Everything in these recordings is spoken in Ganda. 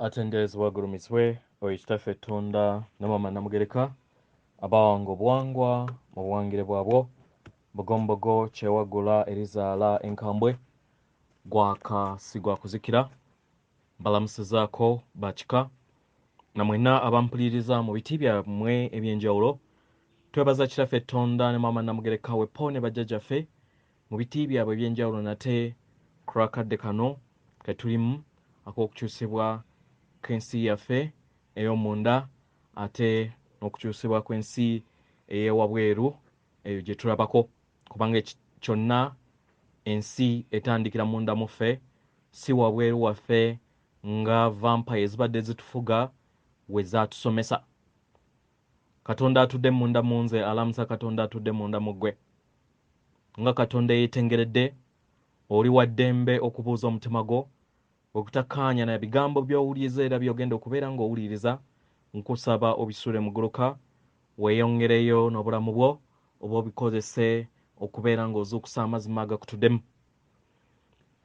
Atenderezebwa agulumizibwe oyo Kitaffe Ttonda ne Maama Namugereka abawanga obuwangwa mu buwangire bwabwo Bogombogo kyewaggula erizaala enkambwe gwaka si gwa kuzikira. Mbalamusizaako ba kika na mwenna abampuliriza mu biti byammwe eby'enjawulo. Twebaza Kitaffe Ttonda ne Maama Namugereka wepo ne bajjajjaffe mu biti byabwe eby'enjawulo nate ku lw'akadde kano ke tulimu ak'okukyusibwa kw'ensi yaffe ey'omunda ate n'okukyusibwa kw'ensi ey'ewabweru eyo gye tulabako, kubanga kyonna ensi etandikira munda mu ffe, si wabweru waffe nga vampire ezibadde zitufuga we zaatusomesa. Katonda atudde munda mu nze alamusa Katonda atudde munda mu ggwe. Nga Katonda eyeetengeredde, oli wa ddembe okubuuza omutima gwo bwe gutakkaanya na bigambo by'owuliriza era by'ogenda okubeera ng'owuliriza. Nkusaba obisuule muguluka, weeyongereyo n'obulamu bwo oba obikozese okubeera ng'ozuukusa amazima agakutuddemu.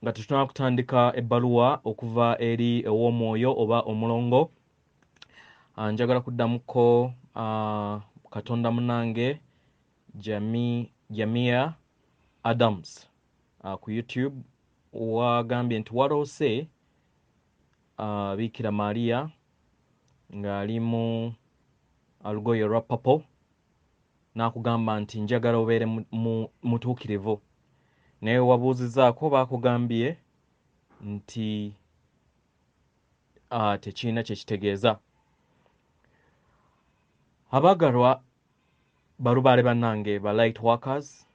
Nga tetunaba kutandika ebbaluwa okuva eri ew'omwoyo oba omulongo, njagala kuddamuko Katonda munange Jamia Adams ku YouTube wagambye nti waloose Biikira Maria ng'ali mu olugoye olwa purple n'akugamba nti njagala obeere mutuukirivu, naye wabuuzizaako baakugambye nti tekirina kye kitegeeza. Abaagalwa balubaale bannange ba light workers,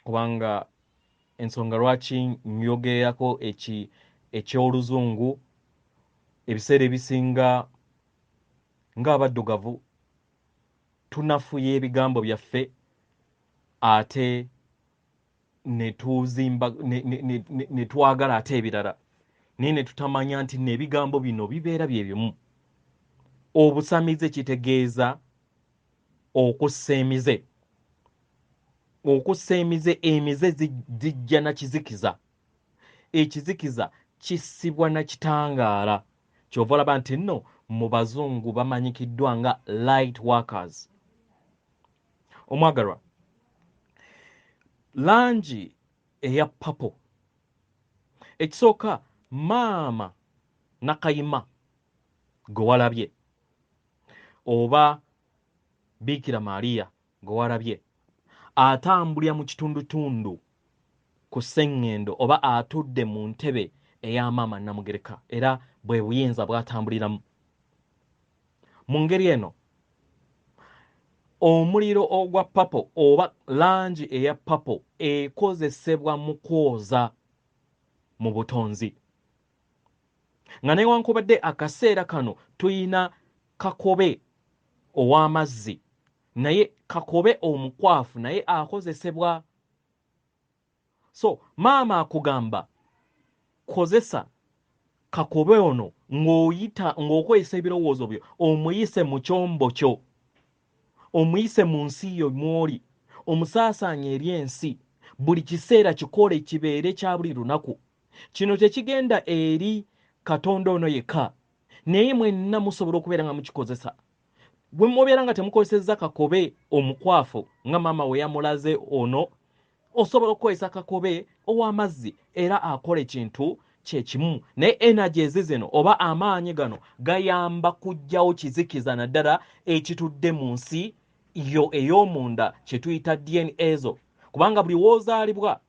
kubanga ensonga lwaki nyogerako eky'oluzungu ebiseera ebisinga ng'abaddugavu tunafuya ebigambo byaffe ate ne tuzimba ne twagala ate ebirala, naye ne tutamanya nti n'ebigambo bino bibeera bye bimu. Obusamize kitegeeza okussa emize. Okussa emize, emize zijja na kizikiza. Ekizikiza kissibwa na kitangaala. Ky'ova olaba nti nno mu bazungu bamanyikiddwa nga light workers. Omwagalwa, langi eya purple ekisooka maama Nakayima gwe walabye oba Biikira Maria gwe walabye atambulira mu kitundutundu ku sseŋŋendo oba atudde mu ntebe eya maama Namugereka, era bwe buyinza bw'atambuliramu. Mu ngeri eno omuliro ogwa purple oba langi eya purple ekozesebwa mu kwoza mu butonzi, nga newankubadde akaseera kano tuyina kakobe ow'amazzi, naye kakobe omukwafu naye akozesebwa. So maama akugamba kozesa kakobe ono ng'oyita ng'okozesa ebirowoozo byo, omuyise mu kyombo kyo, omuyise mu nsi yo mw'oli, omusaasaanye eri ensi. Buli kiseera kikole kibeere kya buli lunaku. Kino tekigenda eri Katonda ono yekka, naye mwenna musobola okubeera nga mukikozesa. Bwe mubeera nga temukozesezza kakobe omukwafu nga maama we yamulaze ono, osobola okukozesa kakobe ow'amazzi era akola ekintu kye kimu. Naye energies zino oba amaanyi gano gayamba kuggyawo kizikiza naddala ekitudde mu nsi yo ey'omunda kye tuyita DNA zo, kubanga buli w'ozaalibwa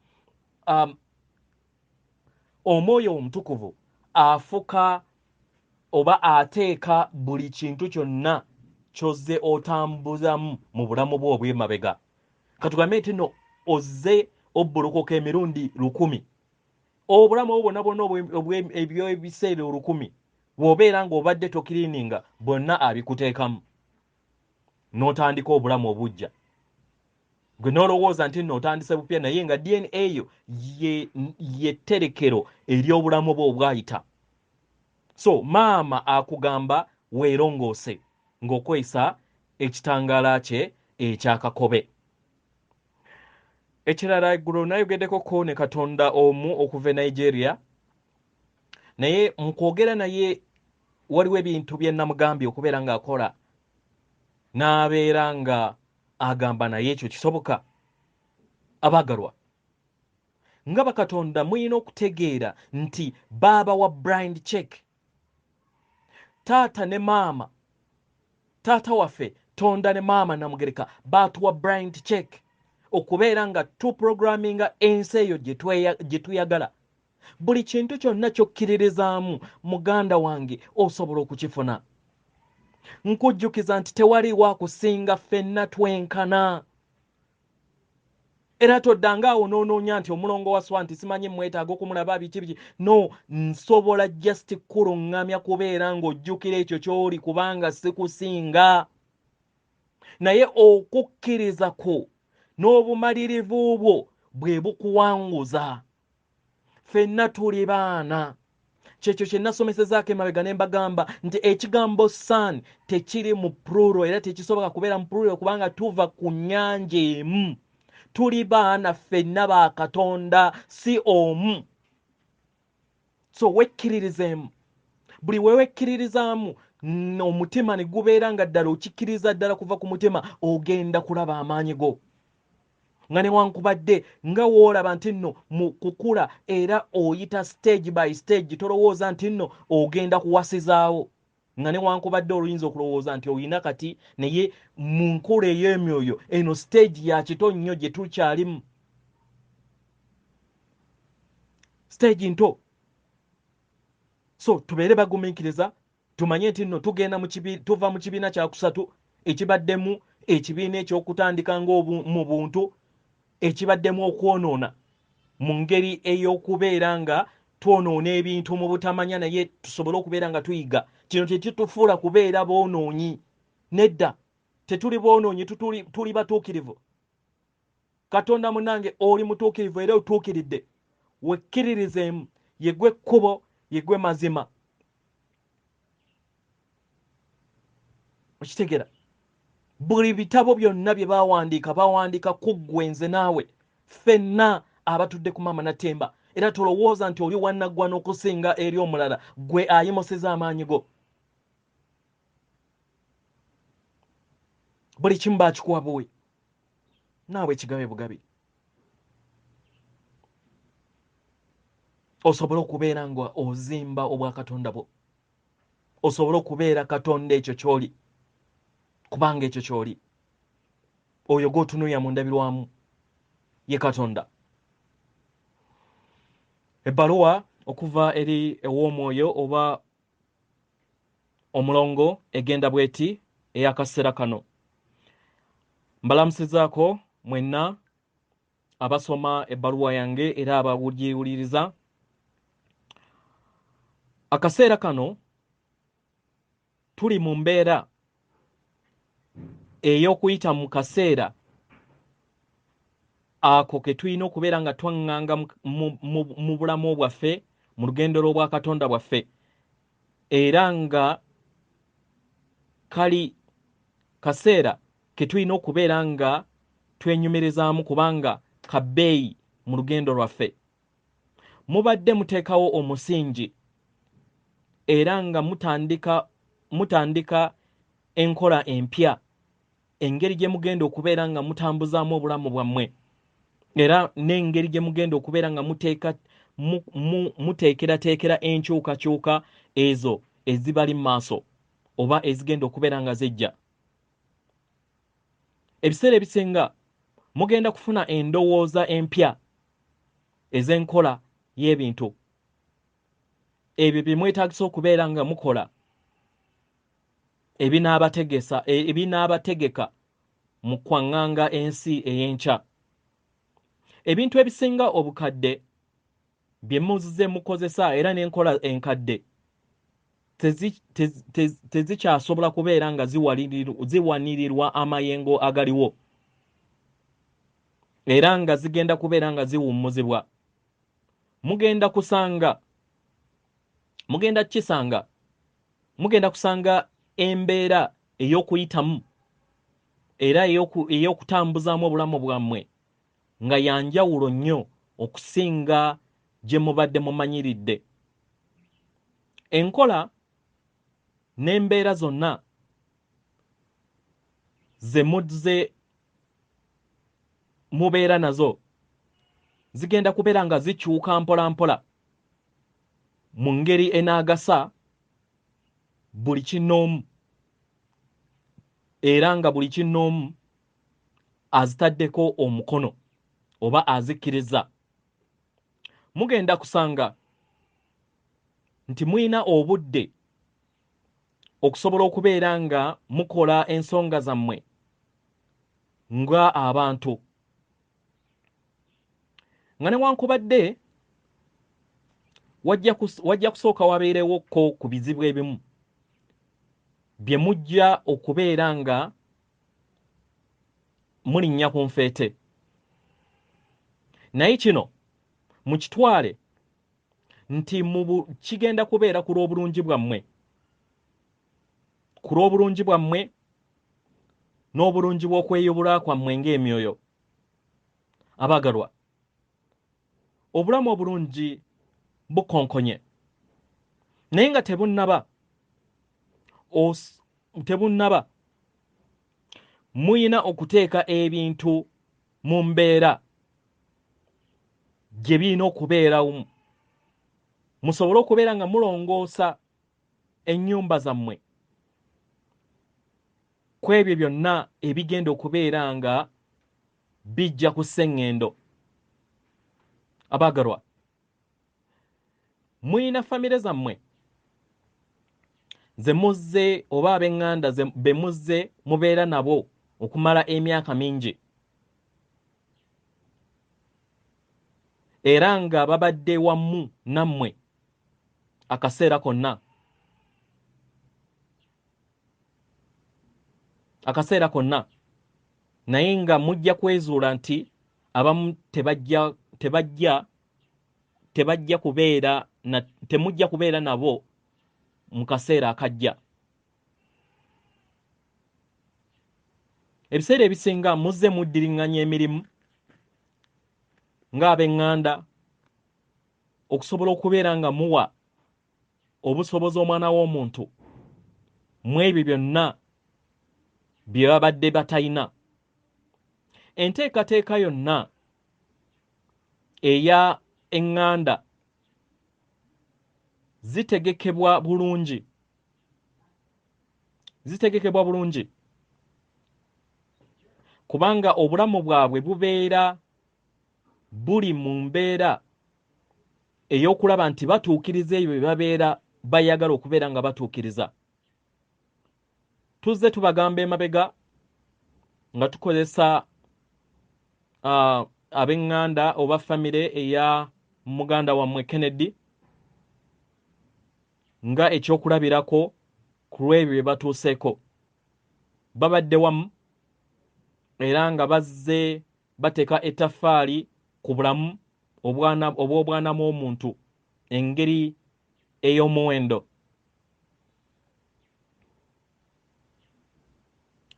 omwoyo omutukuvu afuka oba ateeka buli kintu kyonna ky'ozze otambuzamu mu bulamu bwo obw'emabega. Katugambe nti nno ozze obbulukuka emirundi 1000, obulamu obwo bwonna bwonna eby'ebiseera 1000 bw'obeera ng'obadde tokiriininga bwonna abikuteekamu n'otandika obulamu obuggya. Gwe n'olowooza nti nno otandise bupya, naye nga DNA yo ye tterekero ery'obulamu bwo obwayita. So maama akugamba weerongoose ng'okozesa ekitangaala kye ekyakakobe. Ekirala, eggulo nayogeddeko ko ne Katonda omu okuva e Nigeria, naye mu kwogera naye Waliwo ebintu bye namugambye okubeera ng'akola, n'abeera nga agamba naye ekyo kisoboka. Abaagalwa, nga bakatonda mulina okutegeera nti baabawa blind check. Taata ne maama, taata waffe Tonda ne maama Namugereka baatuwa blind check okubeera nga tuprogramminga ensi eyo gye tuyagala. Buli kintu kyonna ky'okkiririzaamu, muganda wange, osobola okukifuna. Nkujjukiza nti tewaliwo akusinga, ffenna twenkana. Era toddanga awo n'onoonya nti omulongo wa swa nti simanyi mwetaaga okumulaba biki biki. No, nsobola just kuluŋŋamya kubeera ng'ojjukira ekyo ky'oli, kubanga sikusinga. Naye okukkiriza kwo n'obumalirivu bwo bwe bukuwanguza. Ffenna tuli baana. Kyekyo kye nasomesezaako emabega ne mbagamba nti ekigambo son tekiri mu plural, era tekisoboka kubeera mu plural kubanga tuva ku nnyanja emu. Tuli baana ffenna ba Katonda, si omu. So wekkiririzeemu. Buli we wekkiririzaamu omutima ne gubeera nga ddala okikkiriza ddala kuva ku mutima, ogenda kulaba amaanyi go. Nga newankubadde nga woolaba nti nno mu kukula era oyita stage by stage, tolowooza nti nno ogenda kuwasizaawo. Nga newankubadde oluyinza okulowooza nti oyina kati, naye mu nkula ey'emyoyo eno stage ya kito nnyo gye tukyalimu, stage nto. So tubeere bagumiikiriza, tumanye nti nno tugenda mu tuva mu kibiina kyakusatu ekibaddemu ekibiina eky'okutandika mu buntu, ekibaddemu okwonoona mu ngeri ey'okubeera nga twonoona ebintu mu butamanya, naye tusobole okubeera nga tuyiga. Kino tekitufuula kubeera boonoonyi, nedda, tetuli boonoonyi, tuli batuukirivu. Katonda munnange, oli mutuukirivu era otuukiridde. Wekkiririzeemu, ye gwe kkubo, ye gwe mazima. Okitegeera? Buli bitabo byonna bye bawandiika, bawandiika ku ggwe, nze naawe, ffenna abatudde ku Maama Natemba. Era tolowooza nti oli wannaggwa n'okusinga eri omulala. Ggwe ayimusizza amaanyi go. Buli kimu baakikuwa buwi, naawe kigabe bugabi, osobole okubeera nga ozimba obwakatonda bwo, osobole okubeera Katonda ekyo ky'oli, kubanga ekyo ky'oli, oyo gw'otunuulira mu ndabirwamu ye Katonda. Ebbaluwa okuva eri ew'omwoyo oba omulongo egenda bweti ey'akaseera kano. Mbalamusizaako mwenna abasoma ebbaluwa yange era abagiwuliriza. Akaseera kano tuli mu mbeera ey'okuyita mu kaseera ako ke tulina okubeera nga twaŋŋanga mu bulamu bwaffe, mu lugendo lw'obwakatonda bwaffe, era nga kali kaseera ke tulina okubeera nga twenyumirizaamu kubanga kabbeeyi mu lugendo lwaffe. Mubadde muteekawo omusingi era nga mutandika enkola empya, engeri gye mugenda okubeera nga mutambuzaamu obulamu bwammwe, era n'engeri gye mugenda okubeera nga muteekerateekera enkyukakyuka ezo ezibali mu maaso oba ezigenda okubeera nga zijja. Ebiseera ebisinga mugenda kufuna endowooza empya ez'enkola y'ebintu ebyo bye mwetaagisa okubeera nga mukola, ebinaabategeka mu kwaŋŋanga ensi ey'enkya. Ebintu ebisinga obukadde bye muzze mukozesa era n'enkola enkadde tezikyasobola kubeera nga ziwanirirwa amayengo agaliwo, era nga zigenda kubeera nga ziwummuzibwa. Mugenda kusanga embeera ey'okuyitamu era ey'okutambuzaamu obulamu bwammwe nga ya njawulo nnyo okusinga gye mubadde mumanyiridde. Enkola N'embeera zonna ze muzze mubeera nazo zigenda kubeera nga zikyuka mpola mpola mu ngeri enaagasa buli kinnoomu, era nga buli kinnoomu azitaddeko omukono oba azikkiriza. Mugenda kusanga nti mulina obudde okusobola okubeera nga mukola ensonga zammwe nga abantu, nga newankubadde wajja kusooka wabeerewokko ku bizibu ebimu bye mujja okubeera nga mulinnya ku nfeete. Naye kino mukitwale nti kigenda kubeera ku lw'obulungi bwammwe, ku lw'obulungi bwammwe n'obulungi bw'okweyubula kwammwe ng'emyoyo. Abaagalwa, obulamu obulungi bukonkonye, naye nga tebunnaba. Muyina okuteeka ebintu mu mbeera gye birina okubeerawo, musobole okubeera nga mulongoosa ennyumba zammwe ku ebyo byonna ebigenda okubeera nga bijja ku sseŋŋendo. Abaagalwa, muyina famire zammwe ze muzze oba ab'eŋŋanda be muzze mubeera nabo okumala emyaka mingi, era nga babadde wamu nammwe akaseera konna, akaseera konna, naye nga mujja kwezuula nti abamu tebajja kubeera na, temujja kubeera nabo mu kaseera akajja. Ebiseera ebisinga muzze muddiriŋŋanya emirimu ng'ab'eŋŋanda okusobola okubeera nga muwa obusobozi omwana w'omuntu mu ebyo byonna bye babadde batalina. Enteekateeka yonna eya eŋŋanda zitegekebwa bulungi, zitegekebwa bulungi, kubanga obulamu bwabwe bubeera buli mu mbeera ey'okulaba nti batuukiriza ebyo bye babeera bayagala okubeera nga batuukiriza. Tuzze tubagamba emabega nga tukozesa ab'eŋŋanda oba famire eya muganda wammwe Kennedy nga ekyokulabirako ku lw'ebyo bye batuuseeko. Babadde wamu era nga bazze bateeka ettaffaali ku bulamu obw'obwana bw'omuntu engeri ey'omuwendo.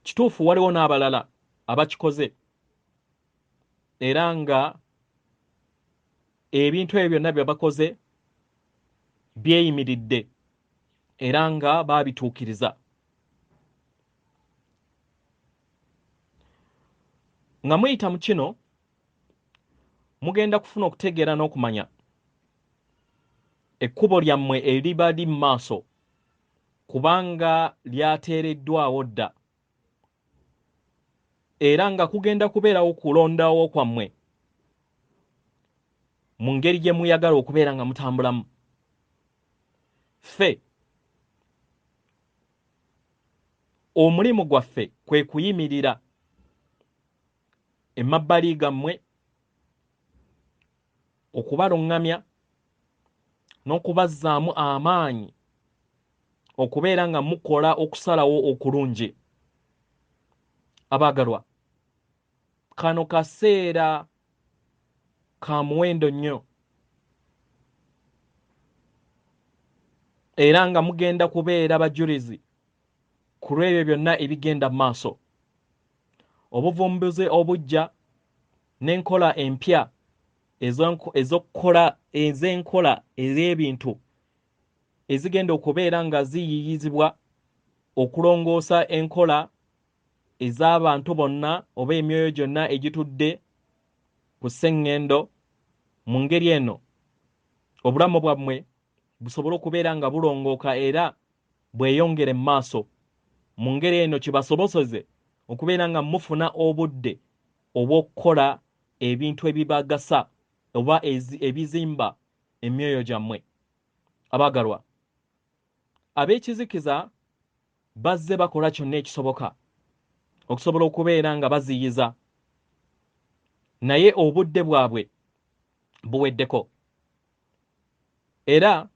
Kituufu waliwo n'abalala abakikoze, era nga ebintu ebyo byonna bye bakoze byeyimiridde era nga baabituukiriza. Nga muyita mu kino mugenda kufuna okutegeera n'okumanya ekkubo lyammwe eriba li mu maaso, kubanga lyateereddwawo dda, era nga kugenda kubeerawo kulondawo kwammwe mu ngeri gye muyagala okubeera nga mutambulamu. Ffe omulimu gwaffe kwe kuyimirira emabbali gammwe okubaluŋŋamya n'okubazzaamu amaanyi okubeera nga mukola okusalawo okulungi. Abaagalwa, kano kaseera ka muwendo nnyo, era nga mugenda kubeera bajulizi ku lw'ebyo byonna ebigenda mu maaso. Obuvumbuzi obujja n'enkola empya ez'enkola ez'ebintu ezigenda okubeera nga ziyiiyizibwa Okulongoosa enkola ez'abantu bonna oba emyoyo gyonna egitudde ku sseŋŋendo. Mu ngeri eno obulamu bwammwe busobole okubeera nga bulongooka era bweyongere mu maaso. Mu ngeri eno kibasoboseze okubeera nga mufuna obudde obw'okukola ebintu ebibagasa oba ebizimba emyoyo gyammwe. Abaagalwa, ab'ekizikiza bazze bakola kyonna ekisoboka okusobola okubeera nga baziyiza, naye obudde bwabwe buweddeko. Era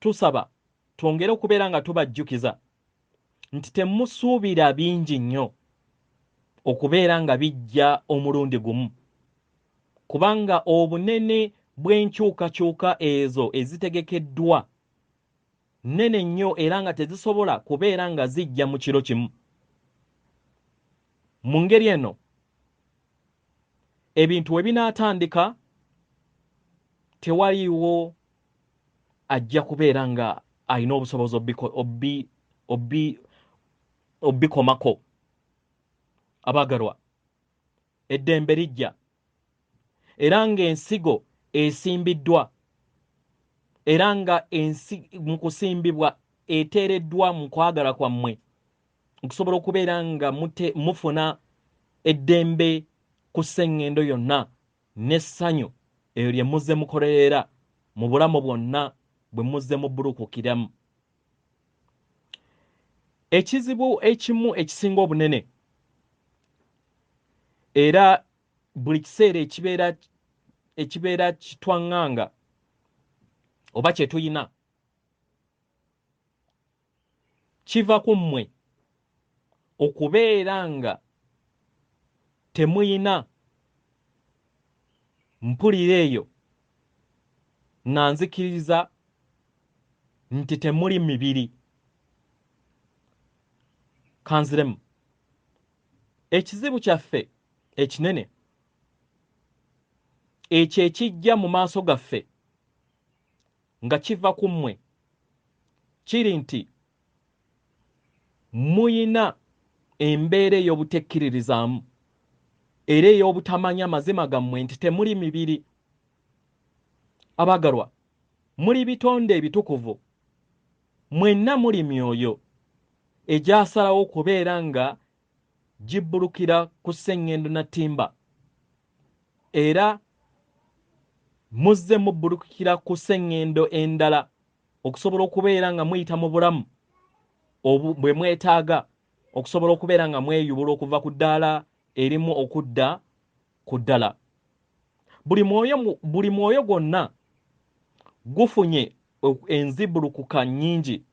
tusaba twongere okubeera nga tubajjukiza nti temusuubira bingi nnyo okubeera nga bijja omulundi gumu, kubanga obunene bw'enkyukakyuka ezo ezitegekeddwa nnene nnyo era nga tezisobola kubeera nga zijja mu kiro kimu. Mu ngeri eno ebintu we binaatandika tewaliiwo ajja kubeera nga alina obusobozi obbikomako. Abaagalwa, eddembe lijja era ng'ensigo esimbiddwa, era nga ensi mu kusimbibwa eteereddwa mu kwagala kwammwe okusobola okubeera nga mufuna eddembe ku sseŋŋendo yonna n'essanyu eyo lye muzze mukolerera mu bulamu bwonna bwe muzze mubbulukukiramu. Ekizibu ekimu ekisinga obunene era buli kiseera ekibeera kitwaŋŋanga oba kye tuyina kiva ku mmwe okubeera nga temuyina mpulira eyo nga nzikiriza nti temuli mibiri. Kanziremu, ekizibu kyaffe ekinene ekyo ekijja mu maaso gaffe nga kiva ku mmwe kiri nti muyina embeera ey'obutekkiririzaamu era ey'obutamanya mazima gammwe nti temuli mibiri. Abaagalwa, muli bitonde ebitukuvu, mwenna muli myoyo egyasalawo okubeera nga gibbulukira ku sseŋŋendo na ttimba, era muzze mubbulukira ku sseŋŋendo endala okusobola okubeera nga muyita mu bulamu bwe mwetaaga okusobola okubeera nga mweyubula okuva ku ddaala erimu okudda ku ddala. Buli mwoyo gwonna gufunye enzibulukuka nnyingi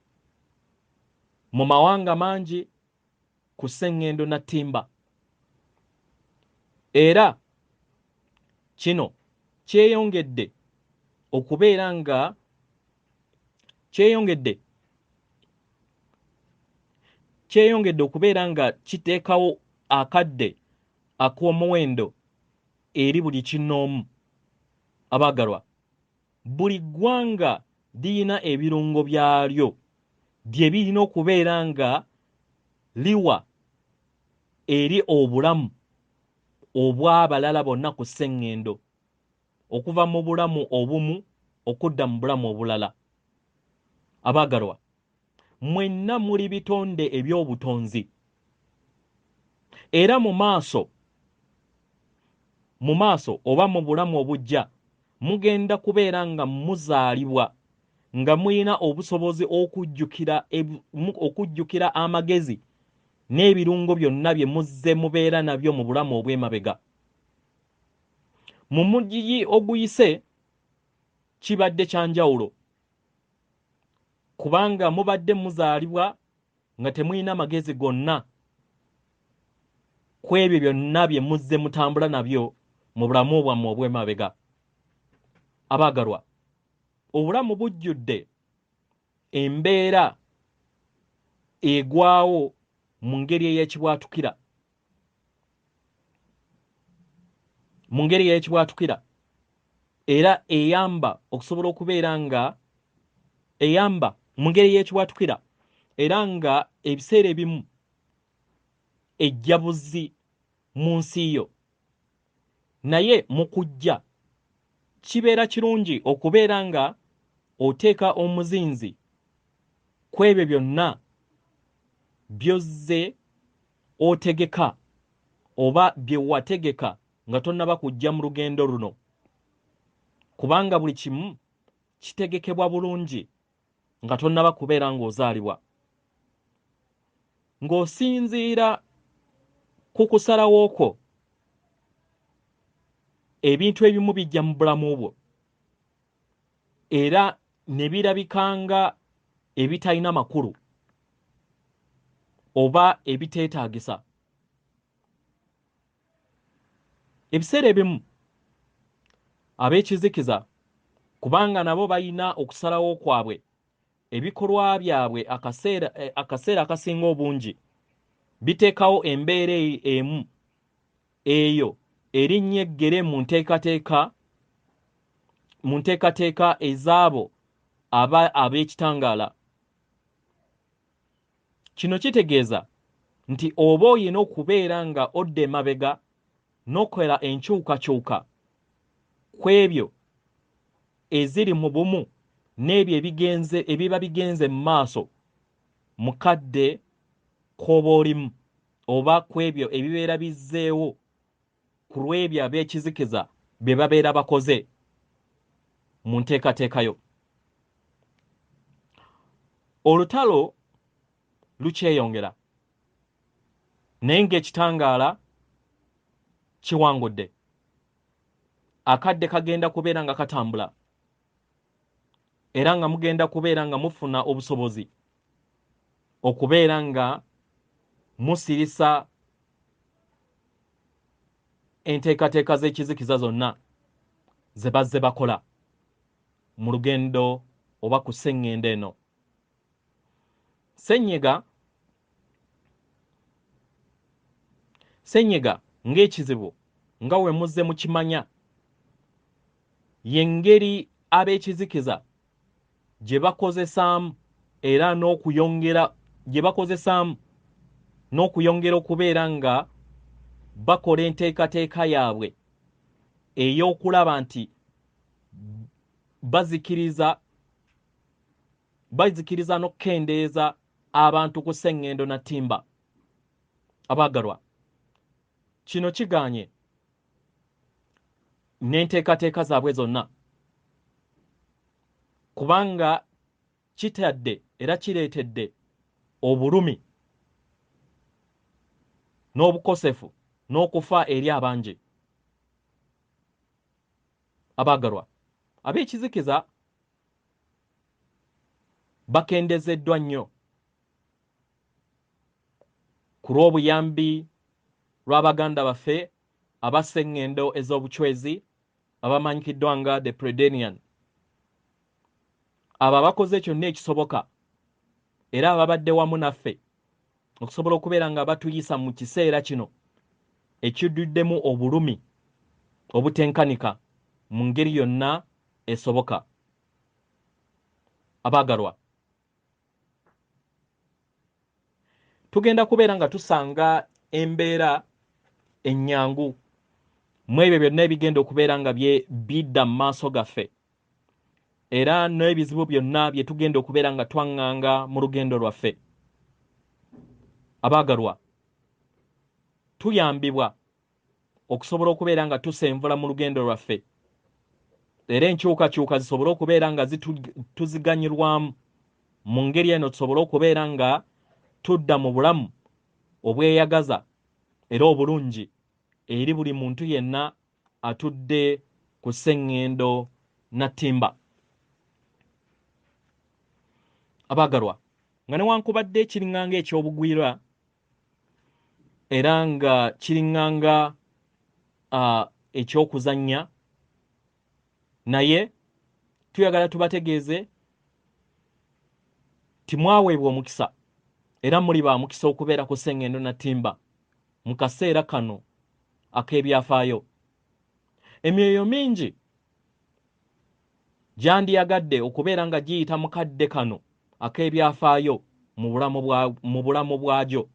mu mawanga mangi ku sseŋŋendo na ttimba, era kino kyeyongedde okubeera nga kyeyongedde okubeera nga kiteekawo akadde ak'omuwendo eri buli kinnoomu. Abaagalwa, buli ggwanga lirina ebirungo byalyo bye birina okubeera nga liwa eri obulamu obw'abalala bonna ku sseŋŋendo, okuva mu bulamu obumu okudda mu bulamu obulala. Abaagalwa, mwenna muli bitonde eby'obutonzi, era mu maaso oba mu bulamu obujja mugenda kubeera nga muzaalibwa nga mulina obusobozi okujjukira amagezi n'ebirungo byonna bye muzze mubeera nabyo mu bulamu obw'emabega. Mu mugigi oguyise kibadde kya njawulo, kubanga mubadde muzaalibwa nga temulina magezi gonna ku ebyo byonna bye muzze mutambula nabyo mu bulamu bwammwe obw'emabega. Abaagalwa, obulamu bujjudde embeera egwawo mu ngeri ey'ekibwatukira, mu ngeri ey'ekibwatukira era eyamba okusobola okubeera nga eyamba Mu ngeri y'ekibwatukira, era nga ebiseera ebimu ejja buzzi mu nsi yo. Naye mu kujja kibeera kirungi okubeera nga oteeka omuzinzi ku ebyo byonna by'ozze otegeka oba bye wategeka nga tonnaba kujja mu lugendo luno, kubanga buli kimu kitegekebwa bulungi nga tonnaba kubeera ng'ozaalibwa. Ng'osinziira ku kusalawo kwo, ebintu ebimu bijja mu bulamu bwo era ne birabika nga ebitalina makulu oba ebiteetaagisa. Ebiseera ebimu ab'ekizikiza, kubanga nabo balina okusalawo kwabwe, ebikolwa byabwe akaseera akasinga obungi biteekawo embeera emu eyo erinnya eggere mu nteekateeka ezaabo ab'ekitangaala. Kino kitegeeza nti oba olina okubeera nga odda emabega n'okola enkyukakyuka ku ebyo eziri mu bumu n'ebyo ebiba bigenze mu maaso mu kadde k'oba olimu, oba ku ebyo ebibeera bizzeewo ku lw'ebyo ab'ekizikiza bye babeera bakoze mu nteekateeka yo. Olutalo lukyeyongera, naye ng'ekitangaala kiwangudde. Akadde kagenda kubeera nga katambula, era nga mugenda kubeera nga mufuna obusobozi okubeera nga musirisa enteekateeka z'ekizikiza zonna ze bazze bakola mu lugendo oba ku sseŋŋendo eno. Ssenyiga ng'ekizibu nga we muzze mukimanya, y'engeri ab'ekizikiza gye bakozesaamu era n'okuyongera gye bakozesaamu n'okuyongera okubeera nga bakola enteekateeka yaabwe ey'okulaba nti bazikiriza n'okukendeeza abantu ku sseŋŋendo na ttimba. Abaagalwa, kino kigaanye n'enteekateeka zaabwe zonna, kubanga kitadde era kireetedde obulumi n'obukosefu n'okufa eri abangi. Abaagalwa, ab'ekizikiza bakendezeddwa nnyo ku lw'obuyambi lw'abaganda baffe abasseŋŋendo ez'obucwezi abamanyikiddwa nga the Predanian. Abo abakoze kyonna ekisoboka era ababadde wamu naffe okusobola okubeera nga batuyisa mu kiseera kino ekijjuddemu obulumi obutenkanika mu ngeri yonna esoboka. Abaagalwa, tugenda kubeera nga tusanga embeera ennyangu mu ebyo byonna ebigenda okubeera nga bidda mu maaso gaffe, era n'ebizibu byonna bye tugenda okubeera nga twaŋŋanga mu lugendo lwaffe. Abaagalwa, tuyambibwa okusobola okubeera nga tusenvula mu lugendo lwaffe, era enkyukakyuka zisobole okubeera nga tuziganyulwamu mu ngeri eno, tusobole okubeera nga tudda mu bulamu obweyagaza era obulungi eri buli muntu yenna atudde ku sseŋŋendo na ttimba. Abaagalwa, nga newankubadde kiringanga eky'obugwira era nga kiringanga eky'okuzannya, naye tuyagala tubategeeze timwaweebwa omukisa era muli ba mukisa okubeera ku sseŋŋendo na ttimba mu kaseera kano ak'ebyafaayo. Emyoyo mingi gyandiyagadde okubeera nga giyita mu kadde kano ak'ebyafaayo mu bulamu bwagyo.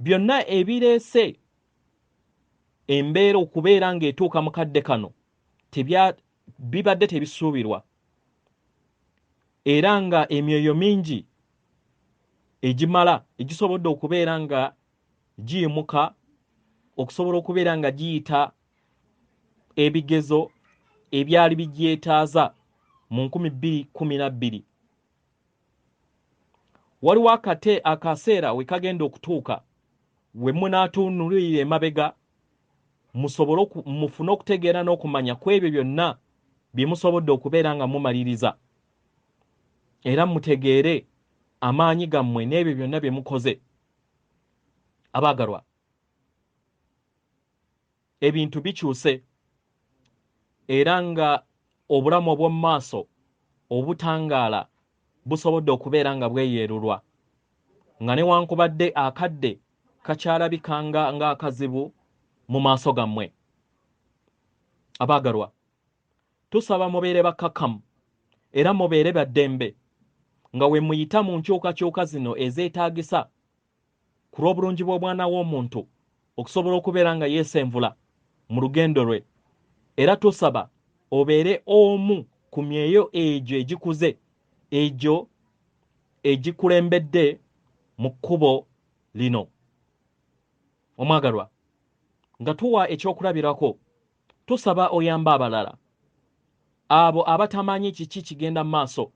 Byonna ebireese embeera okubeera ng'etuuka mu kadde kano bibadde tebisuubirwa, era nga emyoyo mingi egimala egisobodde okubeera nga giyimuka okusobola okubeera nga giyita ebigezo ebyali bigyetaaza mu 2012. Waliwo akaseera we kagenda okutuuka we munaatunuulira emabega musobole mufune okutegeera n'okumanya ku ebyo byonna bye musobodde okubeera nga mumaliriza, era mutegeere amaanyi gammwe n'ebyo byonna bye mukoze. Abaagalwa, ebintu bikyuse, era nga obulamu obw'omu maaso obutangaala busobodde okubeera nga bweyeerulwa, nga newankubadde akadde kakyalabikanga ng'akazibu mu maaso gammwe. Abaagalwa, tusaba mubeere bakkakkamu era mubeere ba ddembe nga we muyita mu nkyukakyuka zino ezeetaagisa ku lw'obulungi bw'omwana w'omuntu okusobola okubeera nga yeesenvula mu lugendo lwe. Era tusaba obeere omu ku myoyo egyo egikuze, egyo egikulembedde mu kkubo lino. Omwagalwa, nga tuwa ekyokulabirako, tusaba oyambe abalala, abo abatamanyi kiki kigenda mu maaso,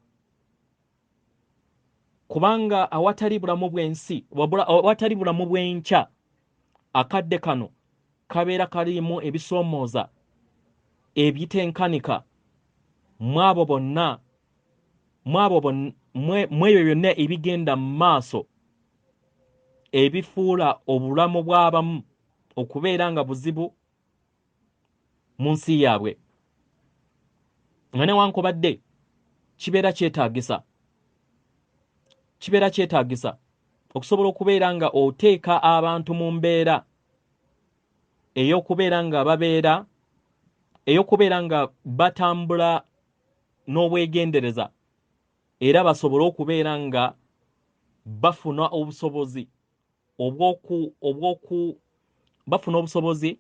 kubanga awatali bulamu bw'ensi, awatali bulamu bw'enkya, akadde kano kabeera kalimu ebisoomooza ebitenkanika mu abo bonna, mu ebyo byonna ebigenda mu maaso ebifuula obulamu bw'abamu okubeera nga buzibu mu nsi yaabwe. Nga newankubadde kibeera kyetaagisa okusobola okubeera nga oteeka abantu mu mbeera ey'okubeera nga babeera, ey'okubeera nga batambula n'obwegendereza, era basobole okubeera nga bafuna obusobozi obw'oku, bafuna obusobozi,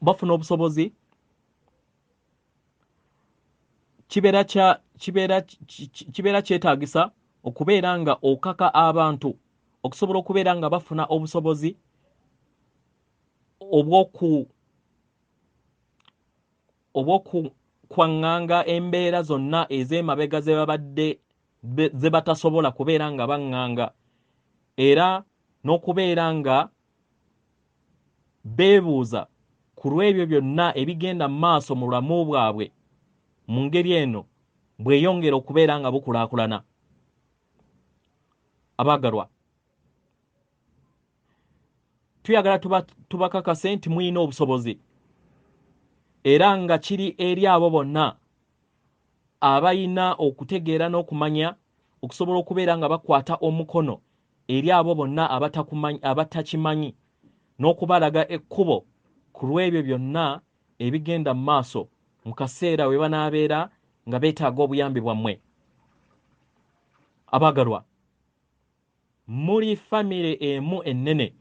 bafuna obusobozi, kibeera kyetaagisa okubeera nga okaka abantu okusobola okubeera nga bafuna obusobozi obw'okukwaŋŋanga embeera zonna ez'emabega ze babadde ze batasobola kubeera nga baŋŋanga, era n'okubeera nga beebuuza ku lw'ebyo byonna ebigenda mu maaso mu bulamu bwabwe mu ngeri eno bweyongera okubeera nga bukulaakulana. Abaagalwa, tuyagala tubakakase nti mulina obusobozi, era nga kiri eri abo bonna abalina okutegeera n'okumanya okusobola okubeera nga bakwata omukono eri abo bonna abatakimanyi, n'okubalaga ekkubo ku lw'ebyo byonna ebigenda mu maaso mu kaseera we banaabeera nga beetaaga obuyambi bwammwe. Abaagalwa, muli famire emu ennene,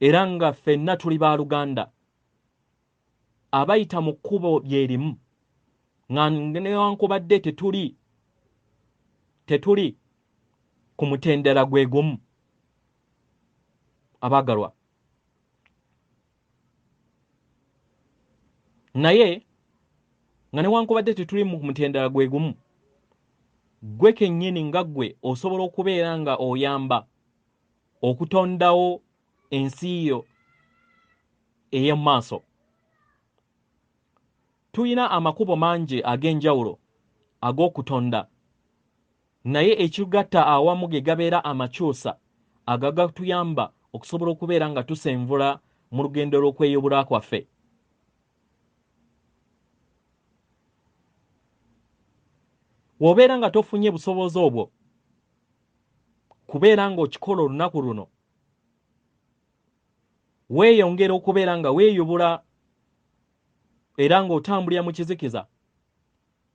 era nga ffenna tuli baaluganda abayita mu kkubo lye limu, nga newankubadde tetuli ku mutendera gwe gumu. Abaagalwa, naye nga newankubadde tetuli mu mutendera gwe gumu, ggwe kennyini nga ggwe osobola okubeera nga oyamba okutondawo ensi yo ey'omu maaso. Tulina amakubo mangi ag'enjawulo ag'okutonda, naye ekigatta awamu ge gabeera amakyusa agagatuyamba okusobola okubeera nga tusenvula mu lugendo lw'okweyubula kwaffe. Bw'obeera nga tofunye busobozi obwo kubeera ng'okikola olunaku luno, weeyongera okubeera nga weeyubula era ng'otambulira mu kizikiza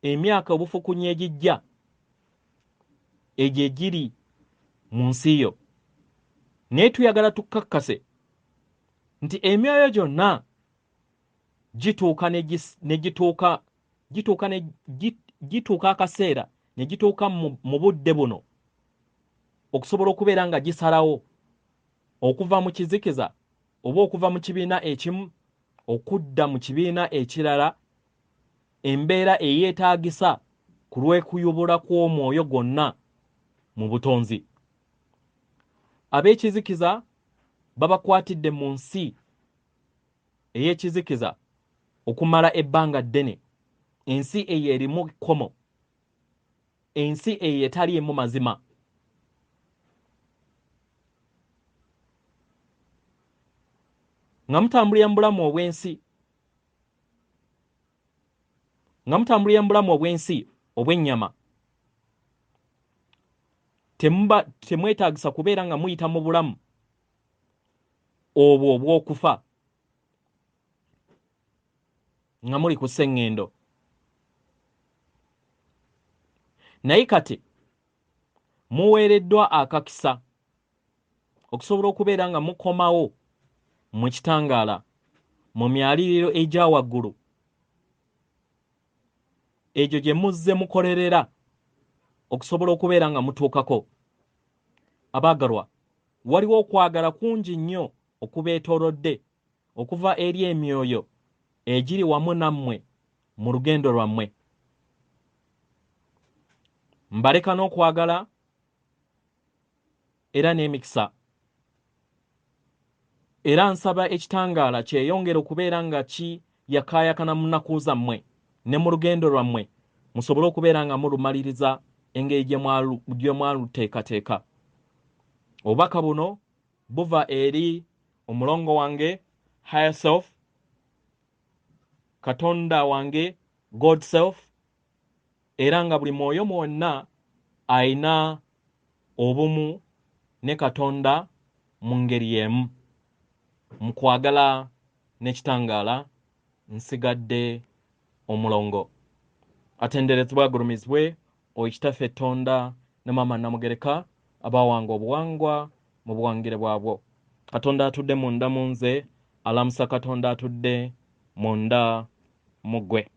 emyaka obufukunyi egijja egyo egiri mu nsi yo. Naye tuyagala tukkakkase nti emyoyo gyonna gituuka gituuka akaseera ne gituuka mu budde buno okusobola okubeera nga gisalawo okuva mu kizikiza oba okuva mu kibiina ekimu okudda mu kibiina ekirala, embeera eyeetaagisa ku lw'ekuyubula kw'omwoyo gwonna mu butonzi. Ab'ekizikiza babakwatidde mu nsi ey'ekizikiza okumala ebbanga ddene, ensi eyo erimu kkomo, ensi eyo etaliimu mazima. Nga mutambulira mu bulamu obw'ensi, nga mutambulira mu bulamu obw'ensi obw'ennyama, temwetaagisa kubeera nga muyita mu bulamu obwo obw'okufa nga muli ku sseŋŋendo. Naye kati muweereddwa akakisa okusobola okubeera nga mukomawo mu kitangaala mu myaliriro egya waggulu egyo gye muzze mukolerera okusobola okubeera nga mutuukako. Abaagalwa, waliwo okwagala kungi nnyo okubeetoolodde okuva eri emyoyo egiri wamu nammwe mu lugendo lwammwe. Mbaleka n'okwagala era n'emikisa, era nsaba ekitangaala kyeyongere okubeera nga kiyakaayakana mu nnaku zammwe ne mu lugendo lwammwe, musobole okubeera nga mulumaliriza engeri gye mwaluteekateeka. Obubaka buno buva eri omulongo wange higher self, Katonda wange God self, era nga buli mwoyo mwonna ayina obumu ne Katonda mu ngeri y'emu. Mu kwagala n'ekitangaala nsigadde omulongo. Atenderezebwe agulumizibwe oyo Kitaffe Tonda ne Maama Namugereka abawanga obuwangwa mu buwangire bwabwo. Katonda atudde munda mu nze alamusa Katonda atudde munda mu ggwe.